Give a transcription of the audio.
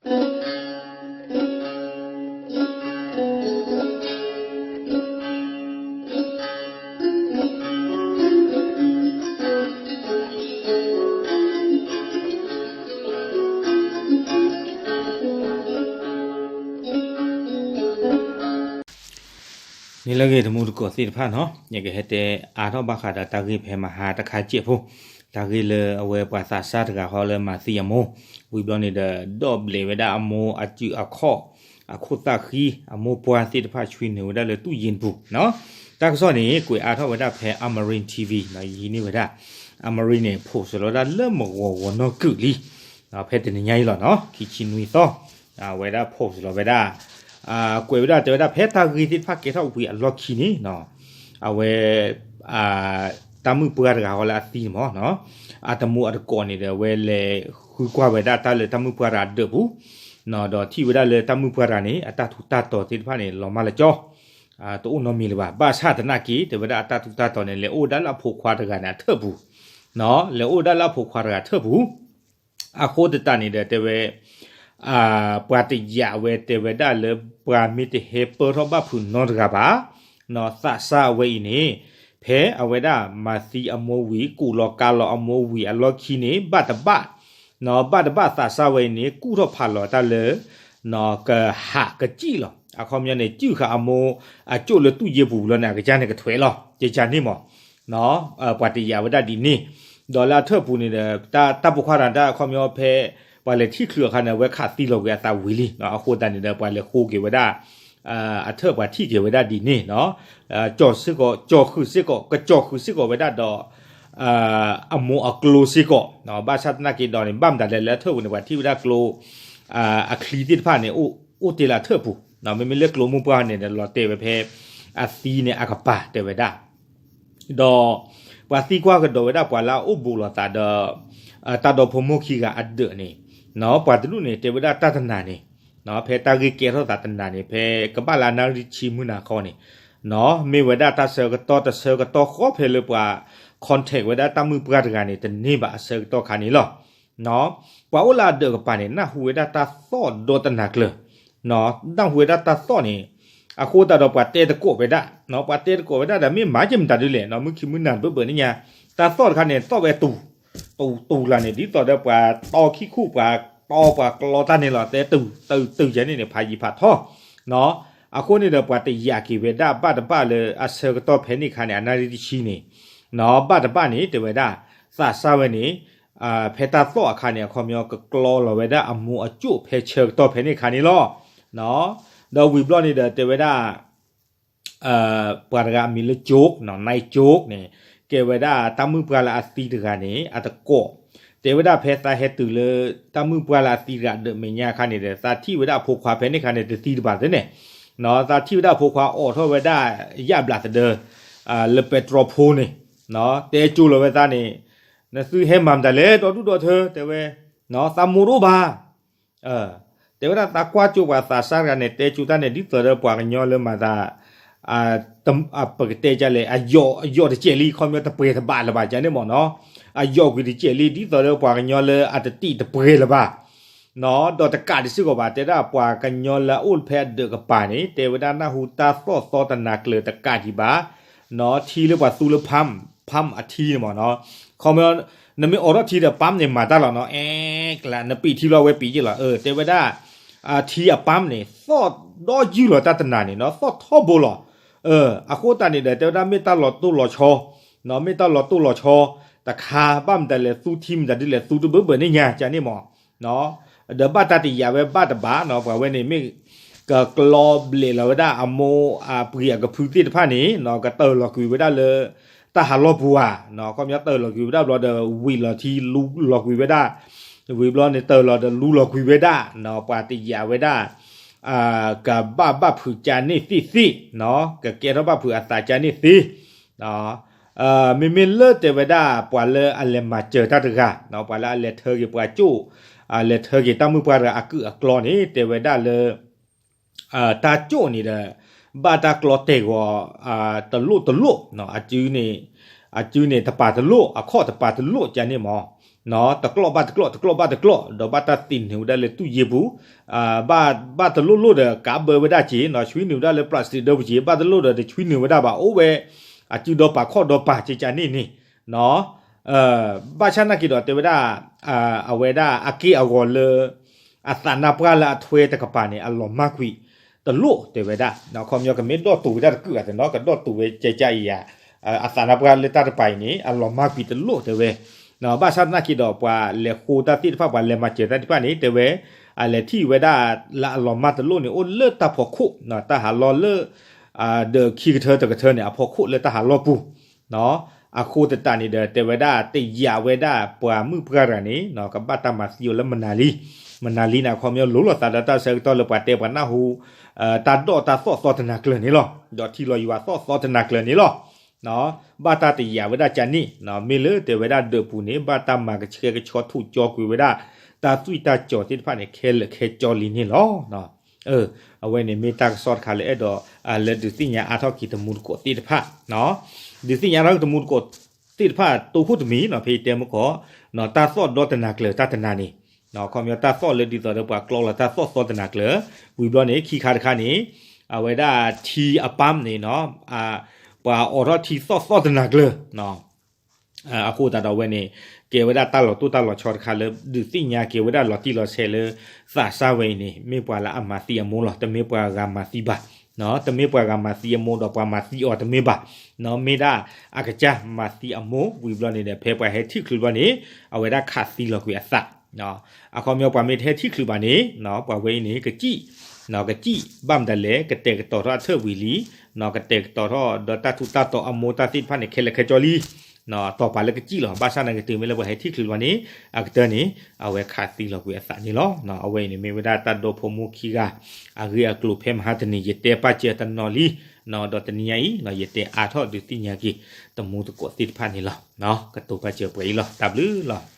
မ့ၢ်လၢဂ့ၢ်တမူတကိးသ့ၣ်တဖၣ်နီၤ, ယကဟဲတဲအါထီၣ်ဘၣ်ဃးဒီးတၢ်ဂ့ၢ်ဖဲမဟါတခါစဲးဖိ, တၢ်ဂ့ၢ်လၢအဝဲပှၤသးစၢ်တဂၤဃီလၢမၤသံအမိၢ်, ဝံၤဘျီန့ၣ်ဒီး ဒိးဘျဲးဝဲဒၣ်အမိၢ်အစုအခီၣ်, အခိၣ်သၣ်ဃံ, အမိၢ်ပှၢ်သ့ၣ်တဖၣ်ဆှံနုာ်ဝဲဒၣ်လၢတူၢ်ယ့ၣ်တပူၤနီၤ. တၢ်ကစီၣ်န့ၣ် ကွဲးအါထီၣ်ဝဲဒၣ်ဖဲ Amarin T V နီၤ, ယဟံးန့ၢ်ဝဲဒၣ် Amarin န့ၣ် post လီၤဝဲဒၣ်လၢမုၢ်ဂီၤဂီၤနီၢ်ကုာ်လံ ဖဲတနံၤညါအံၤလီၤနီၤ, ခံဆံနွံသီ, အဝဲဒၣ် post လီၤဝဲဒၣ်, ကွဲးဝဲဒၣ်တဲဝဲဒၣ် ဖဲတၢ်ဂ့ၢ်သ့ၣ်တဖၣ်ကဲထီၣ်ဝံၤအလီၢ်ခံန့ၣ်နီၤ, အဝဲ တၢ်မုၣ်ပှၢ်တဂၤဃီလၢအသံန့ၣ်မ့ၢ်နီၤ, အတမူအတကိးန့ၣ်ဒီး အဝဲလဲၤဃုကွၢ်ဝဲဒၣ်တၢ်လၢတၢ်မုၣ်ပှၢ်တဂၤအဒၢးပူၤ, ဒီးထံၣ်ဝဲဒၣ်လၢတၢ်မုၣ်ပှၢ်တဂၤန့ၣ် အတၢ်ထူးတၢ်တီၤသ့ၣ်တဖၣ်န့ၣ် လီၤမၢ်လၢကၠီ, တအိၣ်နီတမံၤလၢၤဘၣ်. ဘၣ်ဆၣ်သနာ်က့ တဲဝဲဒၣ်အတၢ်ထူးတၢ်တီၤန့ၣ် လဲၤအိၣ်ဝဲဒၣ်လၢအဖိခွါတဂၤန့ၣ်အထၢၣ်ပူၤ, လဲၤအိၣ်ဝဲဒၣ်လၢအဖိခွါတဂၤထၢၣ်ပူၤ အဃိသတးန့ၣ်ဒီးတဲဝဲ, ပှၤတယာ်ဝဲတဲဝဲဒၣ်လၢ ပှၤမ့ၢ်တဟဲပၢထီၣ်ဘၣ်ဖုးနီတဂၤဘၣ်, သးစၢ်ဝဲအံၤန့ၣ်, ဖဲအဝဲဒၣ်မၤသံအမိၢ်ဝံၤ ကူးလီၤကါလီၤအမိၢ်ဝံၤအလီၢ်ခံန့ၣ် ဘၣ်တဘၣ်, ဘၣ်တဘၣ်သးစၢ်ဝဲအံၤန့ၣ် ကူၣ်ထီၣ်ဖးလီၤတၢ်လၢ ကဟးကစံၣ်လီၤ. အခီပညီန့ၣ် စံၣ်ဃာ်အမိၢ်အကၠိၣ်လၢတူၢ်ယ့ၣ်ပူၤလီၤန့ၣ် အကစၢ်န့ၣ်ကထွဲးလီၤ ကကန့ၣ်မး ပှၤတယာ်ဝဲဒၣ်ဒ်န့ၣ်, ဒီးလၢအထၢၣ်ပူၤန့ၣ်ဒီး တၢ်ပိာ်ခွါတဂၤတၢ်အခီပညီဖဲ ပှၤလဲၤထံၣ်ချုးအခါန့ၣ် အဝဲခးသံလီၤကွံာ်အသးဝံၤလံ, အဃိသတးန့ၣ်ဒီး ပှၤလဲၤဃိက့ၤဝဲဒၣ်, အထၢၣ်ပှၤထံၣ်က့ၤဝဲဒၣ်ဒ်န့ၣ်, ကၠီၤစ့ၢ်ကီး, ကၠီၤဃုာ်စ့ၢ်ကီး, ကကၠီၤဃုာ်စ့ၢ်ကီးဝဲဒၣ်ဒီး အမိၢ်အကျိစ့ၢ်ကီး, ဘၣ်ဆၣ်သနာ်က့ဒီးန့ၣ် ဘၣ်မတၤလဲၣ် လၢအထၢၣ်ပူၤန့ၣ် ပှၤထံၣ်ဝဲဒၣ်ကျိ အချံသ့ၣ်တဖၣ်န့ၣ် အိၣ်တ့ၢ်လၢအထၢၣ်ပူၤ, မ့မ့ၢ်လၢကျိမိၢ်ပှၢ်န့ၣ်ဒီး လီၤတဲာ်ဝဲဖဲ အသံန့ၣ်အကပၤတဲဝဲဒၣ်, ဒီးပှၤသံကွၢ်ကဒီးဝဲဒၣ်ပှၤလၢအအိၣ်ဘူးလိာ်သးဒီး တၢ်ဒီဖိမိၢ်ခံဂၤအဒၢးန့ၣ်, ပှၤတဒူၣ်န့ၣ် တဲဝဲဒၣ်တၢ်တနၤန့ၣ်, ဖဲတၢ်ဂ့ၢ်ကဲထီၣ်သးတနၤန့ၣ် ဖဲကဘၣ်လၢအနၣ်ရံၣ်ဆံမုၢ်နၤခီန့ၣ်, မ့ၢ်ဝဲဒၣ်တၢ်ဆၢကတီၢ်တဆၢကတီၢ်ဃီဖဲလၢပှၤ contact ဝဲဒၣ်တၢ်မုၣ်ပှၢ်တဂၤန့ၣ် တန့ၢ်ဘၣ်အဆၢကတီၢ်ခါန့ၣ်လီၤ. ပှၤအိၣ်လၢအဒၢးကပၤန့ၣ် နၢ်ဟူဝဲဒၣ်တၢ်သီၣ်ဒီတနၤကျၢၤ, နၢ်ဟူဝဲဒၣ်တၢ်သီၣ်န့ၣ်, အဃိသတးဒီးပှၤတဲသကိးဝဲဒၣ်, ပှၤတဲသကိးဝဲဒၣ်ဒီး မ့ၢ်မၤက့ၤမတၤဒ်လဲၣ်, မုၢ်ခံမုၢ်နၤဘၢဘၢန့ၣ်ညါ, တၢ်သီၣ်တခါန့ၣ် သီၣ်ဝဲတူၤ, တူၤတူၤလၢ်န့ၣ် ဒ်သိးဒီးပှၤတီခံခူၣ် ပှၤတီပှၤကျီတၢ်န့ၣ်လီၤ, တဲတုၤတုၤတုၤယဲန့ၣ်န့ၣ် ဖးယံၤဖးထီ, အဃိန့ၣ်ဒီး ပှၤတယာ်က့ၤဝဲဒၣ်ဘၣ်တဘၣ်လၢအဆၢကတီၢ်ဖဲန့ၣ်ခါန့ၣ် အနၣ်ရံၣ်တဆံန့ၣ်, ဘၣ်တဘၣ်န့ၣ် တဲဝဲဒၣ်, သးစၢ်ဝဲန့ၣ် ဖဲတၢ်သီၣ်အခါန့ၣ် အခီပညီကကျီလီၤဝဲဒၣ်အမိၢ်အကၠိၣ်ဖဲဆၢကတီၢ်ဖဲန့ၣ်ခါန့ၣ်လီၤ. ဒီးဝံၤဘျီန့ၣ်ဒီးတဲဝဲဒၣ် ပှၤတဂၤအမံၤလၢ ကၠိၣ်, နၢ်ကၠိၣ်န့ၣ် ကဲဝဲဒၣ်တၢ်မုၣ်ပှၢ်လၢအသံတဂၤန့ၣ် အတကိး, တဲဝဲဒၣ်ဖဲသးဟဲတုၤလၢ တၢ်မုၣ်ပှၢ်လၢအသံတဂၤဒၢးမဲာ်ညါအခါန့ၣ်ဒီး သးထံၣ်ဝဲဒၣ်အဖိခွါဖဲန့ၣ်ခါန့ၣ် တသံတဘၣ်သ့န့ၣ်, သးထံၣ်ဝဲဒၣ်အဖိခွါအိးထီၣ်ဝဲဒၣ် ယၣ်ဘျးသဒၢ လၢပဲတြီဖိန့ၣ်, တဲကၠိလီၤဝဲသးန့ၣ်, နသုဟဲမၤမတၤလဲၣ် ဒီဒူၣ်ဒီထၢ တဲဝဲ, သးမိၢ်တအိၣ်ဘၣ် တဲဝဲဒၣ်သးကွၢ်ကၠိပှၤသးစၢ်တဂၤန့ၣ် တဲကၠိတၢ်န့ၣ် ဒ်သိးဒီးပှၤကညီလၢမၤသး, ပကတဲကလဲၣ် အယိာ်တစဲးလံ ခီပညီတပှဲၤတဘၣ်လၢၤဘၣ် ကန့ၣ်မ့ၢ်နီၤ, အယိာ်ကွံာ်တစဲးလံ ဒ်သိးဒီးပှၤကညီလၢအတတံာ်တပှဲၤလၢၤဘၣ်, ဒီးတကးဒံးစ့ၢ်ကီးဘၣ် တဲဒၣ်ပှၤကညီလၢအအိၣ်ဖဲအဒၢးကပၤန့ၣ် တဲဝဲဒၣ်နၢ်ဟူတၢ်သီၣ်သီတနၤကျၢၤတကးဒံးဘၣ်, ထံလၢပှၤသူလၢ pump, pump အထံန့ၣ်မ့ၢ်နီၤ, ခီပညီ နမ့ၢ်အိးထီၣ်ထံဒီး pump န့ၣ်မၤတၢ်လီၤနီၤ, အဲ ကလး နပံာ်ထံလီၤဝဲပံာ်က့လီၤ, တဲဝဲဒၣ် ထံအ pump န့ၣ် သီၣ်ဒီယုၢ်လီၤတၢ်တနၤန့ၣ်နီၤ သီၣ်ထီဘိလီၤ, အဃိသတးန့ၣ်ဒီး တဲဝဲဒၣ်မ့ၢ်တၢ်လီၤတိၢ်လီၤဆီ, မ့ၢ်တၢ်လီၤတိၢ်လီၤဆီတခါ ဘၣ်မတၤလဲၣ် သူထံမတၤဒ်လဲၣ် သူတဘၢဘၢန့ၣ်ညါ ကန့ၣ်မ့ၢ် ဒီးဘၣ်တၢ်တယာ်ဝဲဘၣ်တဘၣ်နီၤ ပှၤဝဲန့ၣ်မ့ၢ် ကကျီဘျဲးလီၤဝဲဒၣ်အမိၢ်အပှ့ၤအကဖုသ့ၣ်တဖၣ်န့ၣ် ကတၢၢ်လီၤကွံာ်ဝဲဒၣ်လၢ တၢ်ဟးလီၢ်ပူၤဧါ, ခီပညီတၢၢ်လီၤကွံာ်ဝဲဒၣ်ဘျီဒီး ဝံၤလီၤထံလူလီၤကွံာ်ဝဲဒၣ်, ဝံၤဘျီန့ၣ် တၢၢ်လီၤဒီးလူလီၤကွံာ်ဝဲဒၣ်, ပှၤတယာ်ဝဲဒၣ် ကဘၣ်ဘၣ်ဖုးကန့ၣ်သ့ၣ်သ့ၣ်, ကကဲထီၣ်ဘၣ်ဖုးအသးကန့ၣ်သ့ မ့မ့ၢ်လၢတဲဝဲဒၣ် ပှၤလၢအလဲၤမၤစၢၤတၢ်တဂၤ, ပှၤလၢအလဲၤထၢက့ၤပှၤကၠိၣ်, အလဲၤထၢက့ၤတၢ်မုၣ်ပှၢ်တဂၤအကုၢ်အကျီန့ၣ် တဲဝဲဒၣ်လၢ တၢ်ကၠိၣ်န့ၣ်ဒီး ဘၣ်တၢ်ကျီတဲာ်ဂီၤ တလိၣ်တလိၣ်, အစုန့ၣ် အစုန့ၣ်တပၤတလိၣ် အခီၣ်တပၤတလိၣ်ကန့ၣ်မ့ၢ် တကျီၢ်ဘၣ်တကျီၢ် တကျီၢ်ဘၣ်တကျီၢ် ဒီးဘၣ်တၢ်သ့ၣ်နုာ်ဝဲဒၣ်လၢတူၢ်ယ့ၢ်ပူၤ, ဘၣ်တလိၣ်လိၣ်ဒီးကးဘၢဝဲဒၣ်က့ၤနီၤ, ဆွံနုာ်ဝဲဒၣ်လၢ plastic ဒၢပူၤက့ၤ, ဘၣ်တလိၣ်ဒီးတဆွံနုာ်ဝဲဒၣ်ဘၣ် အိၣ်ဝဲ အစုဒီပာ်ခီၣ်ဒီပာ်ကကန့ၣ်န့ၣ် ဘၣ်ဆၣ်နာ်က့ၤဒီးတဲဝဲဒၣ် အဝဲဒၣ်အက့ၢ်အဂီၤလၢ အသးနါပှၢ်လၢအထွဲတကပၤန့ၣ် အလီၤမၢ်ကွံာ်တလိၣ်တဲဝဲဒၣ်, ခီပညီကမ့ၢ်ဒီၣ်တူာ်ဝဲတၢ်တကုာ်အသးနီၤ, ကဒီၣ်တူာ်ဝဲကကအံၤယၤ အသးနါပှၢ်လၢတၢ်တပၤအံၤန့ၣ် အလီၤမၢ်ကွံာ်တလိၣ်တဲဝဲ, ဘၣ်ဆၣ်သနာ်က့ဒီးပှၤလဲၤဃိတၢ်သ့ၣ်တဖၣ် ပှၤလဲၤမၤစၢၤတၢ်သ့ၣ်တဖၣ်န့ၣ် တဲဝဲ အလဲၤထံၣ်ဝဲဒၣ်လၢအလီၤမၢ်တလိၣ်န့ၣ် အိၣ်လၢတၢ်ဖီခိၣ်, တၢ်ဟးလီၢ်လၢ ဒီးခံကထၢတကထၢန့ၣ် အဖီခိၣ်လၢတၢ်ဟးလီၢ်ပူၤ အဃိသတးန့ၣ်ဒီး တဲဝဲဒၣ်တယာ်ဝဲဒၣ်ပှၤမုၣ်ပှၢ်တဂၤန့ၣ် ကဘၣ်တၢ်မၤသံအီၤလၢမနၤလံ, မနၤလံန့ၣ် အခီပညီလိၤလိာ်သးဒီးတၢ်ဆၢကတီၢ်လၢပှၤတဲပှၤနၢ်ဟူ တၢ်ဒိၣ်တၢ်သီၣ်သီတနၤကျၢၤန့ၣ်လီၤ, ဒီးထံလီၤယွၤသီၣ်သီတနၤကျၢၤန့ၣ်လီၤ. ဘၣ်တၢ်တယာ်ဝဲဒၣ်ကန့ၣ် မ့ၢ်လၢတဲဝဲဒၣ်ဒၢးပူၤန့ၣ် ဘၣ်တၢ်မၤကဆှဲကဆှီထူၣ်ကၠီကွံာ်ဝဲဒၣ် တၢ်သွံၣ်တၢ်စီၤသ့ၣ်တဖၣ်န့ၣ် ခဲလၢာ်ခဲဆ့လံန့ၣ်လီၤ. အဝဲန့ၣ်မ့ၢ်တၢ်ကစီၣ်တခါလၢအဲၣ်ဒိး လၢဒုးသ့ၣ်ညါအါထီၣ်က့ၤတမူတကိးသ့ၣ်တဖၣ်, ဒုးသ့ၣ်ညါထီၣ်က့ၤတမူတကိးသ့ၣ်တဖၣ် တိခိၣ်တမံၤနီၤ ဖဲယတဲမုၢ်ကီး တၢ်သီၣ်ဒီတနၤကျၢၤတၢ်တနၤန့ၣ်, ခီပညီတၢ်သီၣ်လၢဒ်သိးဒီးပှၤကျီလီၤတၢ်သီၣ်သီတနၤကျၢၤ, ဝံၤဘျီန့ၣ် ခံခါတခါန့ၣ် အဝဲဒၣ်ထံအပၢ်န့ၣ်နီၤ ပှၤအိးထီၣ်ထံသီၣ်သီတနၤကျၢၤ အဃိသတးဒီးအဝဲန့ၣ် ကဲဝဲဒၣ်တၢ်လီၤတိၢ်တၢ်လီၤဆီတခါလၢ ဒုးသ့ၣ်ညါက့ၤဝဲဒၣ်လီၤတံၢ်လီၤဆဲးလၢ သးစၢ်ဝဲအံၤန့ၣ် မ့ၢ်ပှၤလၢအမၤသံအမိၢ်လီၤ, တမ့ၢ်ပှၤဂၤမၤသံဘၣ်, တမ့ၢ်ပှၤဂၤမၤသံအမိၢ်ဒီးပှၤမၤသံအီၤတမ့ၢ်ဘၣ်, မ့ၢ်ဒၣ်အကစၢ်မၤသံအမိၢ် ဝံၤဘျီန့ၣ်ဒီး ဖဲပှၤဟဲထံၣ်ချုးဘျီန့ၣ် အဝဲဒၣ်ခးသံလီၤကွံာ်အသး အခီပညီပှၤမ့ၢ်တဟဲထံၣ်ချုးဘၣ်န့ၣ် ပှၤဝဲအံၤန့ၣ် ကစံၣ်, ကစံၣ်ဘၣ်မတၤလဲၣ် ကတဲာ်ကတီၤထီၣ်အထၢၣ်ဝံၤလံ, ကတဲာ်ကတီၤထီၣ်ဒီးတၢ်ထူးတၢ်တီၤအမိၢ်တၢ်သ့ၣ်တဖၣ်န့ၣ် ခဲလၢာ်ခဲဆ့လံ, တီၤပာ်လၢကစံၣ်လီၤ, ဘၣ်ဆၣ်နာ်က့ၤတုၤမ့ၢ်လၢပှၤဟဲထံၣ်ချုးဘျီန့ၣ် အကတၢၢ်န့ၣ် အဝဲခးသံလီၤကွံာ်အသးန့ၣ်လီၤ. အဝဲအံၤန့ၣ်မ့ၢ်ဝဲဒၣ်တၢ်ဒိဖိမိၢ်ခံဂၤ အဂ့ၢ်အကျိၤဖဲမဟါတနံၤ ယတဲပာ်စၢၤတနီၤလံ, ဒီးတနံၤညါအံၤ ယတဲအါထီၣ်ဒုးသ့ၣ်ညါက့ၤ တမူတကိးသ့ၣ်တဖၣ်န့ၣ်လီၤ. ကတိၤပာ်စၢၤပှဲၤအံၤလီၤ. တၢ်ဘျုးလီၤ.